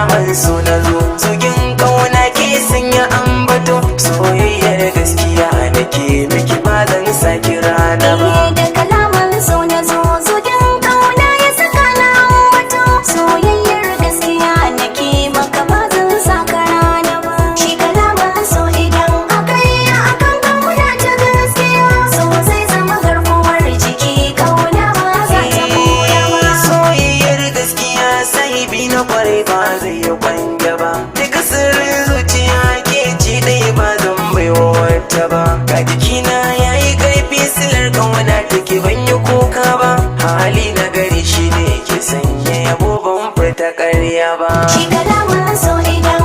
Kalaman su na zo, zugin kauna ke sanya ambato. Soyayyar gaskiya nake miki, ba zan saki rana ba. Eh, da kalaman so na zo, zugin kauna ya saka na ambato. Soyayyar gaskiya nake maka, ba zan saka rana ba. Shi kalaman so idan aka yi akan kauna ta gaskiya, so zai zama garkuwar jiki, kauna ba za ta koya ba. Soyayyar gaskiya, sahibi na kwarai ba zai yi kwanja ba. Duka sirrin zuciya ke ci ɗaya, ba zan baiwa wata ba. Ga jikina yayi ƙarfi silar kauna take, ban yi kuka ba. Hali na gari shi ne ke sanya yabo, ban furta ƙarya ba. Shi kalaman so idan